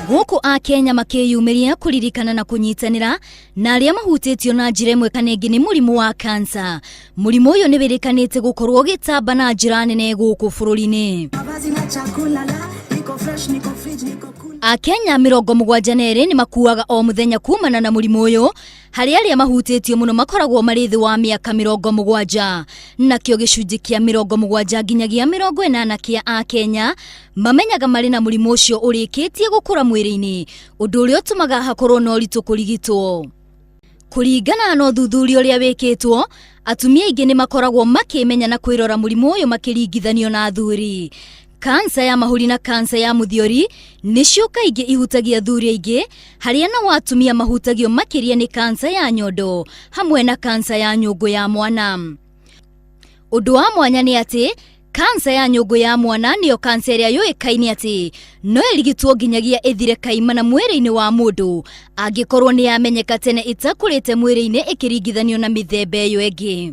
Gũkũ Akenya makĩyumĩria kũririkana na kũnyitanĩra na arĩa mahutĩtio na njĩra ĩmwe kana ĩngĩ nĩ mũrimũ wa kansa. Mũrimũ ũyũ nĩ wĩrĩkanĩte gũkorwo ũgĩtamba na njĩra nene gũkũ bũrũri-inĩ. Akenya 72 nĩ makuaga o mũthenya kumana na mũrimũ ũyũ, harĩ arĩa mahutĩtio mũno makoragwo marĩ thĩ wa mĩaka 70. Nakĩo gĩcunjĩ kĩa 70 nginyagia 80 kĩa Akenya mamenyaga marĩ na mũrimũ ũcio ũrĩkĩtie gũkũra mwĩrĩ-inĩ, ũndũ ũrĩa ũtũmaga hakorwo na ũritũ kũrigitwo. Kũringana na ũthuthuria ũrĩa wĩkĩtwo, atumia aingĩ nĩ makoragwo makĩmenya na kwĩrora mũrimũ ũyũ makĩringithanio na athuri. Kansa ya mahũri na kansa ya mũthiori nĩcio kaingĩ ihutagia athuri aingĩ, harĩa nao atumia mahutagio makĩria nĩ kansa ya nyondo hamwe na kansa ya nyũngũ ya mwana. Ũndũ wa mwanya nĩ atĩ kansa ya nyũngũ ya mwana nĩyo kansa ĩrĩa yũĩkaine atĩ no ĩrigitwo nginyagia ĩthire kaimana mwĩrĩ-inĩ wa mũndũ angĩkorwo nĩ yamenyeka tene ĩtakũrĩte mwĩrĩ-inĩ ĩkĩringithanio na mĩthemba ĩyo ĩngĩ.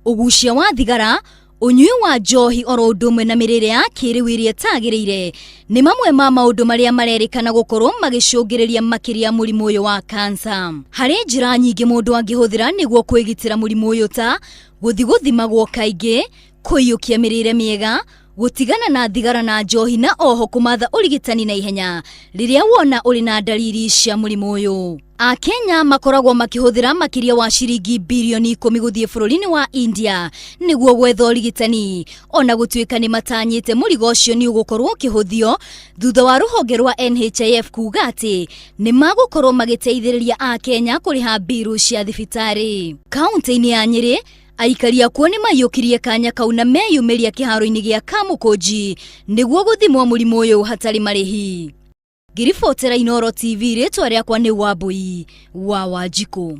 Ũgucia wa thigara, ũnyui wa njohi oro ũndũ ũmwe na mĩrĩre ya kĩrĩu ĩrĩa ĩtagĩrĩire nĩ mamwe ma maũndũ marĩa marerĩkana gũkorwo magĩcũngĩrĩria makĩria mũrimũ ũyũ wa kansa. Harĩ njĩra nyingĩ mũndũ angĩhũthĩra nĩguo kwĩgitĩra mũrimũ ũyũ ta gũthiĩ gũthimagwo kaingĩ, kũiyũkia mĩrĩre mĩega, gũtigana na thigara na njohi na oho kũmatha ũrigitani na ihenya rĩrĩa wona ũrĩ na ndariri cia mũrimũ ũyũ. Akenya makoragwo makĩhũthĩra makĩria wa ciringi birioni 10 gũthiĩ bũrũri-inĩ wa India nĩguo gwetha ũrigitani, ona gũtuĩka nĩ matanyĩte mũrigo ũcio nĩ ũgũkorwo ũkĩhũthio thutha wa rũhonge rwa NHIF kuga atĩ nĩ magũkorwo magĩteithĩrĩria Akenya kũrĩha mbiru cia thibitarĩ. Kaunti-inĩ ya Nyĩrĩ, aikari akuo nĩ maiyũkirie kanya kau na meyumĩria kĩharo-inĩ gĩa Kamũkũnji nĩguo gũthimwo mũrimũ ũyũ hatarĩ marĩhi. Ngĩribotera Inooro TV, rĩtwa rĩakwa nĩ Wambui wa Wanjikũ.